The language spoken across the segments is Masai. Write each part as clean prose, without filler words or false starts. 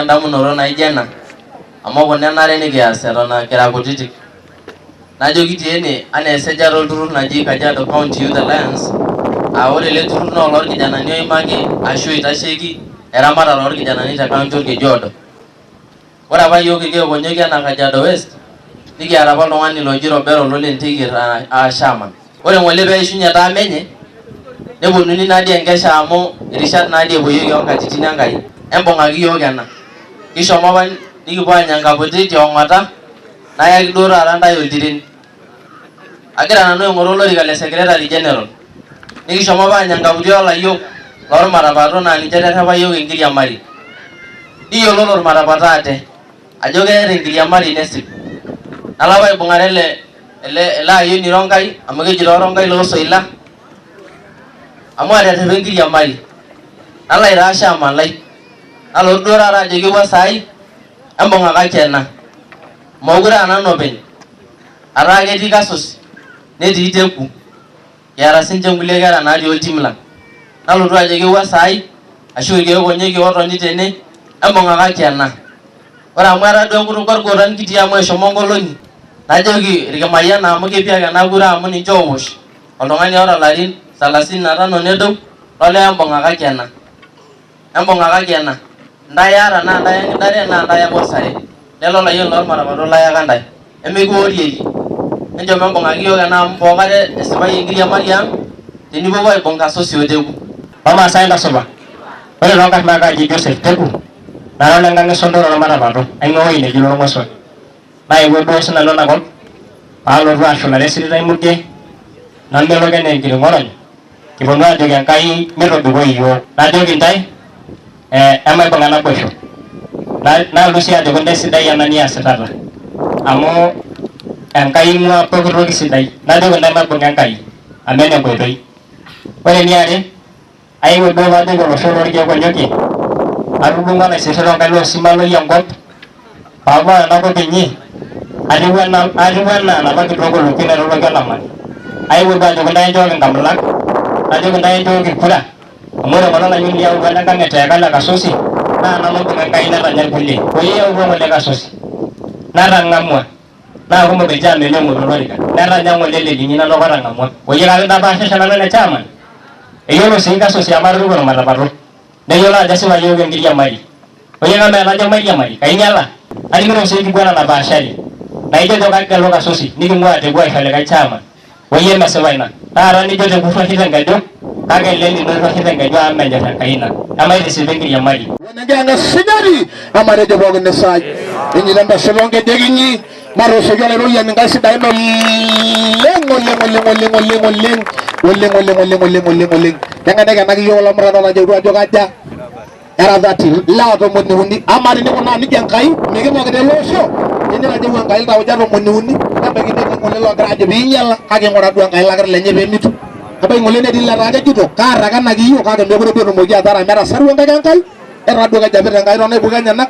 endamunoto naijo ena amu kuna enare nikias eton kira kutitik. Najo kitii ene anaa esejata olturrur naji Kajiado County Youth Alliance aa ore ele turrur naa olorkijanani oimaki ashu oitasheki eramatare orkijanani te county Orkeju Odo. Ore apa iyiook irkeek onyokie anaa Kajiado West nikiata apa oltung'ani loji Robert Olole Nteikir aa chairman. Ore ng'ole peishunye term enye neponunui naa dii enkesha amu irishat naa dii epuoyieki onkatitin Enkai embung'aki iyiook ena. Kishomo apa nikipuo aanya nkaputi tiong'ota nayaki duo taata ntae oltiren. Agira nanu aing'oru olorika le secretary general. Nikishomo apa aanya nkaputi oolayiok lormatapato naa ninche eterrepa iyiook enkiriamari. Niyiololo irmatapato ate ajo keeta enkiriamari nesip. Nalo apa aibung'are ele ayioni Ronkai amu keji taa Ronkai loosoila amu aterrepa enkiriamari. Nalo aitaa chairman lai. Nalotu duo taata ajoki wuasaai embung'akaki ena. Mookure aa nanu openy ataa ketii Kasosi netii Teku kiata sinche nkulie kera natii oltim lang. Nalotu ajoki wuasaai ashu irkeek onyokie ootoni tene embung'akaki ena. Ore amu etaa duo enkutuk orgoo tan kitii amu eshomo nkolong'i najoki irkimayiana amu kepiak ena kura amu ninche oowosh oltung'ani oota ilarin salasini na tano nedou lolee embung'akaki ena. Embung'akaki ena. Ntae aata naa ntae enkidare naa ntae ake osare. Lelo layioni lormatapato layaka ntae. Emikiworieki. Enchom embung'aki iyiook ena amu pookata esipai enkiriamari ang tenipuopuo aibung Kasosi o Teku. Ormaasai ntasupa. Ore toonkarn naa kaaji Joseph Teku, nara olenkang e Sondoro ormatapato, aing'ua ewueji neji Lorng'osoi. Naewuo duo sinanu enakop paalotu ashulare esirit ai muge namelok enaa enkiring'orony kiponu aajoki Enkai mitobikoi iyiook. Najoki intae emaibung'a naboisho. Nalotu sii ajoki intae sidai ena niasitata amu Enkai ing'ua pooki toki sidai. Najoki intae maibung'a Enkai amu ene enkoitoi. Ore eniare aewuo duo pajoki olosho lorkeek onyokie atudung'o olaisirri toonkaik loo simaloi enkop paabau enakop inyi atiu enaa enapa kitok oloki naitoloki olamari. Aewuo duo ajoki intae enchooki nkamulak najoki intae enchooki kura amu ore ng'ole olayioni liyautua lenkang e Teeka le Kasosi naa nanu oibung'a Enkai netanya irkulie. Oyie iyautua ng'ole Kasosi natang'amua naa kumok ilchaameni oing'oru olorika netanya ng'ole ele linyi nanu ake otang'amua. Oyie kake intapaashasha nanu ele chairman eyiolo sii Kasosi amu atoriko ormatapato neyiolo ajo esipa iyiook enkiriamari. Oyie kamaa enajo mairiamari kainyala? Atimira sii enkiguana napaashari naijo ajo kagelu Kasosi niking'ua Teku aisho likae chairman. Oyie mesipa ina. Taata nijo Teku irruashi tenkeju kake ele lino irruashi tenkeju amu menyor Enkai ina. Emaitisipa enkiriamari. Wenenkeanga sinyati amatejo pookin isai inyita entasho toonkejek inyi matooshoki olaitoriani nkaik sidain oleng oleng oleng oleng oleng oleng oleng oleng oleng oleng oleng oleng keng'ae naikenaki iyiook ilo murrano lajoito ajo kaja era 30 ilewa 33 amaa tenikunaa nejia Enkai mikipokita ele osho tenitadou Enkai iltauja 33 nebaiki netii ng'ole loogira ajo piinyiala kake ing'ura duo Enkai ilakita lenye peemitu ebaiki ng'ole netii letaa kejito kaarakanaki iyiook kake meekure duo etumoki atara amu etasarua enkaik Enkai etaa duo kejapita Enkai toonaipuko enyenak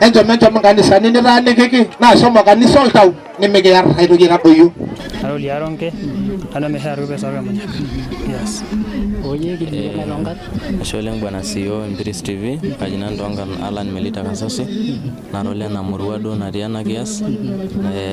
enchom enchom inkanisani nitaanikiki naa shomo kanisa oltau nimikiyar aitoki aitadoyio. Ara oliaronke, nanu emesha arupe sapuk emunyak. Yes. Oye kijiji ngai tonkarn. Ashe oleng bwana CEO Empiris TV, kaji nanu toonkarn Alan Melita Kasosi, nara olena murua duo natii ena kias,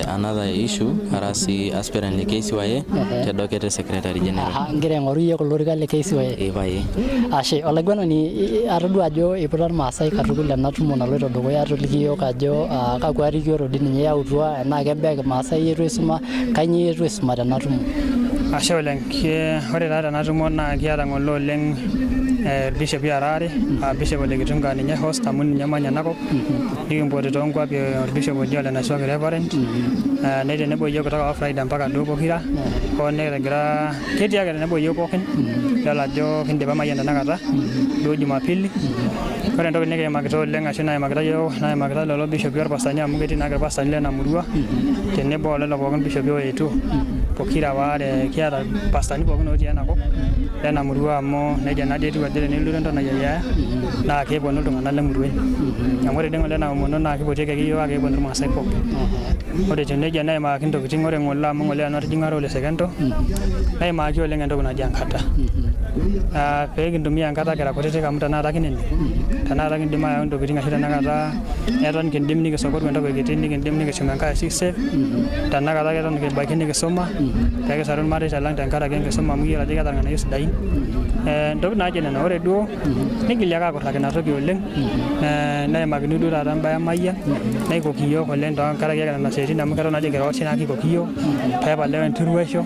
another issue ara sii aspirant le KCYA te docket e secretary general. Aha, ingira aing'oru iyie kulo orikan le KCYA. Ee pae. Ashe, olaiguanani atodua ajo eiputa irmaasai katukul ena tumo naloito dukuya toliki iyiook ajo kakwa arikioro dii ninye iyautua enaa kebaa ekimaasai ietuo aisuma, kainyoo ietuo aisuma tena tumo? Ashe oleng. Ore taa tena tumo naa kiata ng'ole oleng irbishopi ora aare, aa Bishop Ole Kitunga aa ninye host amu ninye omanya ena kop, nikimpoti toonkuapi orbishop oji Ole Naisuaki Reverend, netii tenebo iyiok kutoka Wafraida mpaka duo pokira, hoo nikigira ketii ake tenebo iyiok pookin, idol ajo kindipa Mayian tenakata duo Jumapili. Ore entoki nikiimakita oleng ashu naimakita iyiok naimakita lelo bishopi orpastani amu ketii naake irpastani lena murua tenebo olelo pookin bishopi oetuo pokira waare kiata irpastani pookin otii enakop lena murua amu nejia naadii etiu ajo tenilotu entonai ayiaya naa keponu iltung'anak lemurua inyi amu ore dii ng'ole ena omono naa kipotieki ake iyiok kake keponu irmaasai pookin. Ore etiu nejia naimakaki intokitin ore ng'ole amu ng'ole nanu atijing'a ara ole Sekento naimakaki oleng entoki naji enkata. Pee kintumia enkata kira kutitik amu tenakata kinene tenakata kindim ayau ntokitin ashu tenakata eton kindim nikisokoru entoki kiti nikindim nikishum enkae save tenakata eton kibaiki nikisuma pee kisaru irmareita lang tenkaraki enkisuma amu kiyiolo ajo keeta irng'anayio sidain. Ntokitin naijo nena. Ore duo nigili ake akurraki ina toki oleng, neimakini duo taata imbaa emayian neikoki iyiok oleng tenkaraki ake nena siaitin amu keton ajo kira oshi neeku kikoki iyiok peepal ilewa enturuaisho,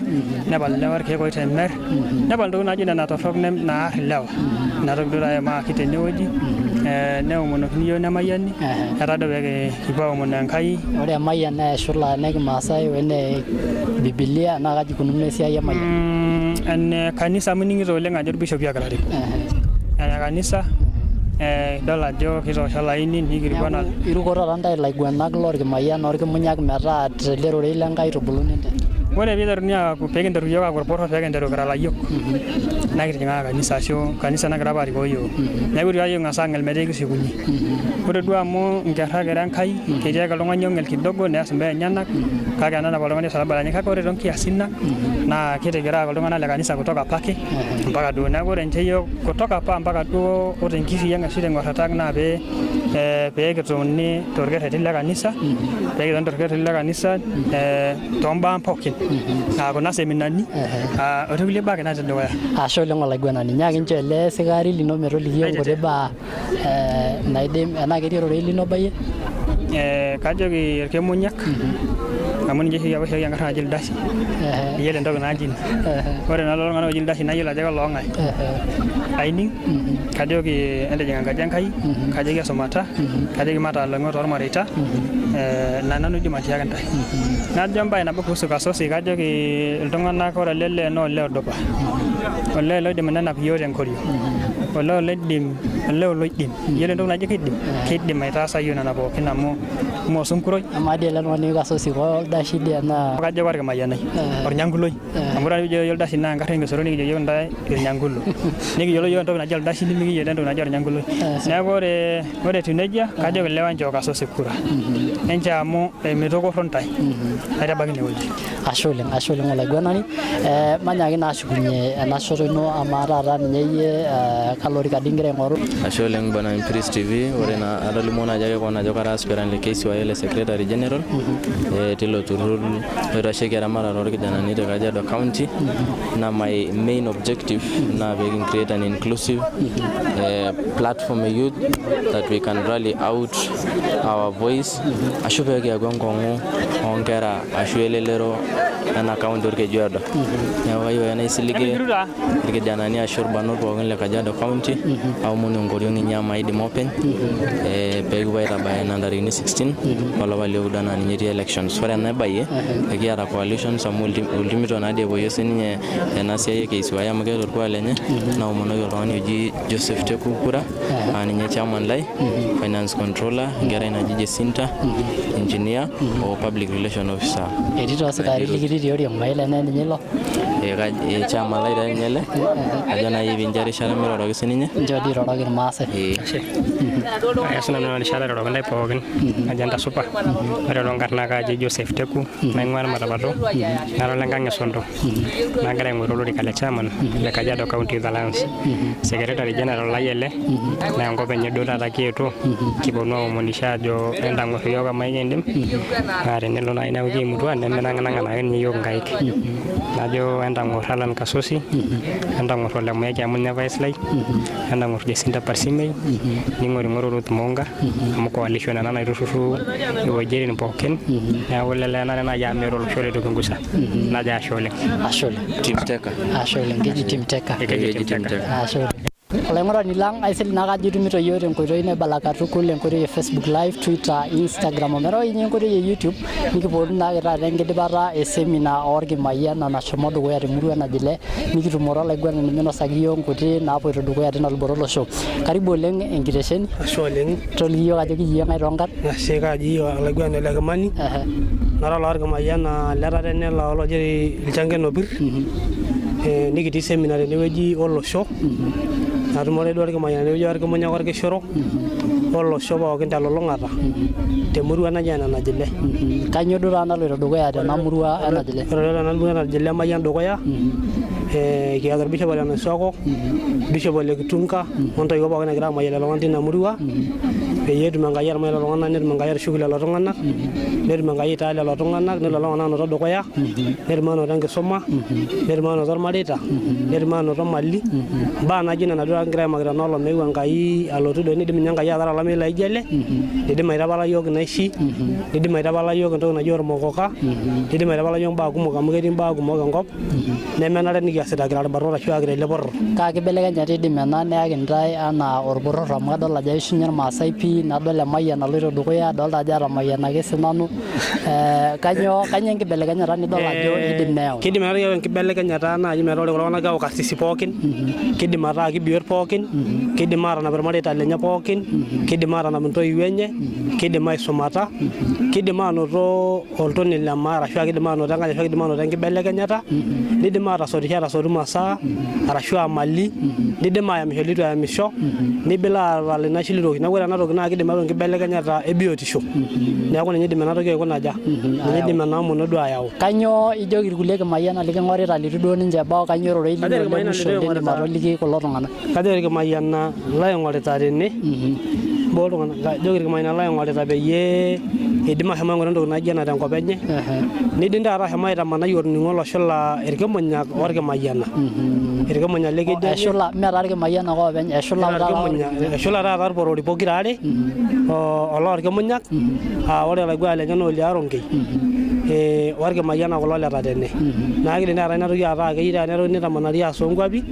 nepal ilewa irkeek oitemer, nepal intokitin naijo nena torrok naar ilewa. Ina toki duo taata eimakaki tenewueji, neomonokini iyiok nemayiani etaa duo pee kipuo aomonu Enkai. Ore emayian naa eshula ene kimaasai o ene Bibilia naa kaji ikununo esiai emayian? Ene kanisa amu ining'ito oleng ajo irbishopi ogira arikoo. Ene kanisa, idol ajo kitoosho olaini nikilikuana. Neeku iruko taata intae ilaiguanak lorkimayian orkimunyak metaa tele rorei le Nkai itubuluni intae. Ore piiteruni aaku peekinteru iyiook aaku irporor peekinteru kira ilayiok naa kitijing'aka kanisa ashu kanisa nagira apa arikoo iyiook. Neeku eitu iyiook king'as aang'el metaa ekishukunye. Ore duo amu nkerra kira Enkai, ketii ake oltung'ani ong'el kidogo neas imbaa enyenak kake enenap oltung'ani osalaba lenye. Kake ore toonkiasin ang' naa kitigira aaku iltung'anak le kanisa kutoka apake mpaka duo. Neeku ore ninche iyiook kutoka apa mpaka duo o tenkishui ang' ashu teng'uarrata ang' naa pee kitoni torkerreti le kanisa, pee kitoni torkerreti le kanisa toombaa pookin aa kuna seminani o tokulie baa ake natii dukuya. Ashe oleng olaiguanani, nyaaki nchoo ele sikari lino metoliki iyiook nkuti baa naidim enaa ketii ororei lino obayie. Kajoki irkimunyak amu ninche oshi oishoki enkarna naji ildashi, iyiolo entoki naji ina. Ore naa lelo tung'anak ooji ildashi nayiolo ajo keloong'ae. Aining, kajoki entijing enkaji Enkai, kajoki esumata, kajoki mataa iloing'ok tormareita, ina nanu aidim atiaki intae. Najo embae nabo kuhusu Kasosi, kajoki iltung'anak ore ele lee naa olee odupa, olee loidim nenap iyiook tenkoriong', olee loidim, olee oloidim, iyiolo entoki naji keidim, keidim aitaasa iyiook nena pookin amu mee osunkuroi. Amaa dii ele tung'ani Kasosi koldashi dii enaa? Kajo korkimayianai, ornyankuloi, amu ore piijo oldashi naa enkarna enkisero nikijo iyiook intae irnyankulo. Nikiyiolo iyiook entoki naji oldashi nimikiyiolo entoki naji ornyankuloi. Neeku ore etiu nejia, kajoki ilewa enchoo Kasosi kura. Enchoo amu mitukurru intae. Naitabaiki inewueji. Ashe oleng, ashe oleng olaiguanani. Manyaaki naa ashukunye ena shoto ino amaa taata ninye iyie kalo orika dii ingira aing'oru? Ashe oleng bwana Impris TV, ore naa atolimuo naaji ake koon ajo kara aspirant le KCYA le Secretary General tilo turrur oitasheki eramatare orkijanani te Kajiado County. Na my main objective naa pee kin create an inclusive platform e youth that we can rally out our voice ashu pee kiaku enkong'u oonkera ashu elelero ena county Orkejuado. Neeku kayieu ake naisiligie irkijanani ashu irbarnot pookin le Kajiado County aomonu enkoriong inyi amu maidim openy pee kipuo aitabaya nena ntarikini 16 olapa lioudo naa ninye etii elections. Ore enabayie ekiata coalitions amu ultimito naadii epuoyie sininye ena siai e KCYA amu keeta orkuak lenye, naomonoki oltung'ani oji Joseph Teku kura aa ninye chairman lai, finance controller, enkerai naji Jacinta, engineer o public relation officer. Etii taa osikari likitii tioriong, mayiolo enaa ninye ilo. Chairman lai taa ninye ele, ajo naaji pincho erishata miroroki sininye. Nchoo dii iroroki irmaasai. Aya sinanu ena rishata airoroki intae pookin, ajo entasupa. Ore toonkarn naa kaaji Joseph Teku, naing'ua Irmatapato, nara olenkang' e Sondu. Nagira aing'oru olorika le chairman le Kajiado County Youth Alliance. Secretary General lai ele, naa enkop enye duo taata kietuo, kiponu aomonisho aajo entang'or iyiook amu ekindim, naa tenelo naaji neeku kiimutua neminang'nang'a naake ninye iyiook inkaik. Najo entang'or Allan Kasosi, entang'or Ole Muyaki amu ninye vice lai, entang'or Jacinta Parsimei, ning'oring'oro Ruth Moonga amu coalition ena naiturruru iwuejitin pookin, neeku lelo enare naaji amu meeta olosho leitu kingusa. Najo ashe oleng. Ashe oleng. Team Teka. Ashe oleng. Keji Team Teka. Keji Team Teka. Ashe oleng. Olaing'urani lang aisil naa kajo itumito iyiook tenkoitoi naibala katukul, enkoitoi e Facebook Live, Twitter, Instagram ometaba ninye enkoitoi e YouTube. Nikiponu naake taata enkidipata e semina orkimayiana nashomo dukuya temurua Najile, nikitumore olaiguanani minosaki iyiook nkuti naapoito dukuya tina luboto olosho. Karibu oleng enkitesheni. Ashe oleng. Toliki iyiook ajo kiyie ng'ae toonkarn. Ashe, kaji olaiguanani Ole Kimani, nara olorkimayiana le tatene looloji Ilchanken Opir. Nikitii seminar tenewueji olosho. Natumore duo Orkimayiana tewueji Orkimunyak Orkishoro olosho pookin telulung'ata temurua naji ena Najile. Kainyoo duo taata naloito dukuya tena murua e Najile? Ore tena murua e Najile emayian dukuya kiata orbishop ole Naisoko, bishop ole Kitunka ontoiwuo pookin egira amayian lelo tung'anak tina murua peyie etum Enkai atamayiana lelo tung'anak, netum Enkai atushuku lelo tung'anak, netum Enkai aitaa lelo tung'anak, nelo lelo tung'anak anoto dukuya, netum anoto enkisuma, netum anoto irmareita, netum anoto mali, imbaa naijo nena duo kigira aimaki tena olong meeu Enkai alotu doi nidim ninye Enkai atara olameyu laijo ele, nidim aitapala iyiook inaishi, nidim aitapala iyiook entoki naji ormokoka, nidim aitapala iyiook imbaa kumok amu ketii imbaa kumok enkop nemenare nikiasita kira irbarnot ashu kira ele poror. Kaa kibelekenyata eidim ena neyaki intae anaa orporor amu kadol ajo aishunye Irmaasai pii nadol emayian naloito dukuya adolta ajo atamayianaki sinanu kainyoo kainyoo enkibelekenyata nidol ajo eidim neyau? Kidim ena toki ayau enkibelekenyata naaji metaa ore kulo tung'anak keeku karsisi pookin, kidim ataa kibiot pookin, kidim aatanap irmareita lenye pookin, kidim aatanap intoiwuo enye, kidim aisumata, kidim aanoto oltoni le maa arashu kidim aanoto enkanyit ashu kidim aanoto enkibelekenyata, nidim aatasotisho aatasotu imasaa arashu aa mali, nidim aayamisho litu eyamisho, nigil aapal inaishi litu eok. Neeku ore ena toki naa kidim ayau enkibelekenyata e biotisho. Neeku ninye idim ena toki aikuna aja? Ninye idim ena omono duo ayau. Kainyoo ijoki irkulie kimayiana liking'orita litu duo ninche ebau, kainyoo irorei lino le musho lindim atoliki kulo tung'anak? Kajoki irkimayiana laing'orita tene, boo iltung'anak, kajoki irkimayiana laing'orita peyie eidim ashomo aing'ura entoki naijo ena tenkop enye, nidim taata ashomo aitamanai olning'o loshula irkimunyak orkimayiana. Irkimunya le kedianye. Eshula, mme taa irkimayiana ake oopeny, eshula taata. Eshula taata irporori pokira are, olorkimunyak, aa ore olaiguanani lenye naa oliaronkei, orkimayiana kulo le tatene. Naa kidim taata ina toki ataa keyieu taata ina toki nitamanari aas toonkuapi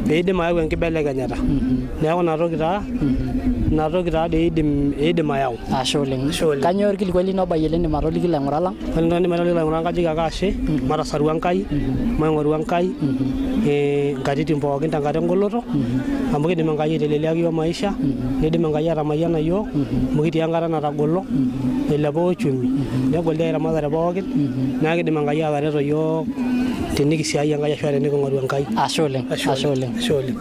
peidim ayau enkibelekenyata. Neeku ina toki taa ina toki taa dei eidim ayau. Ashe oleng. Kainyoo orkilikuai lino obayie lindim atoliki ilaing'urak lang? Ore entoki naidim atoliki ilaing'urak lang kajoki ake ashe, matasaru Enkai, maing'oru Enkai nkatitin pookin tenkata engoloto amu kidim Enkai aiteleliaki iyiook maisha, nidim Enkai atamayiana iyiook amu kitii enkata natagolo nailepa uchumi, negol dii eramatare pookin neeku kidim Enkai atareto iyiook tenikisiai Enkai ashu teniking'oru Enkai. Ashe oleng. Ashe oleng. Ashe oleng.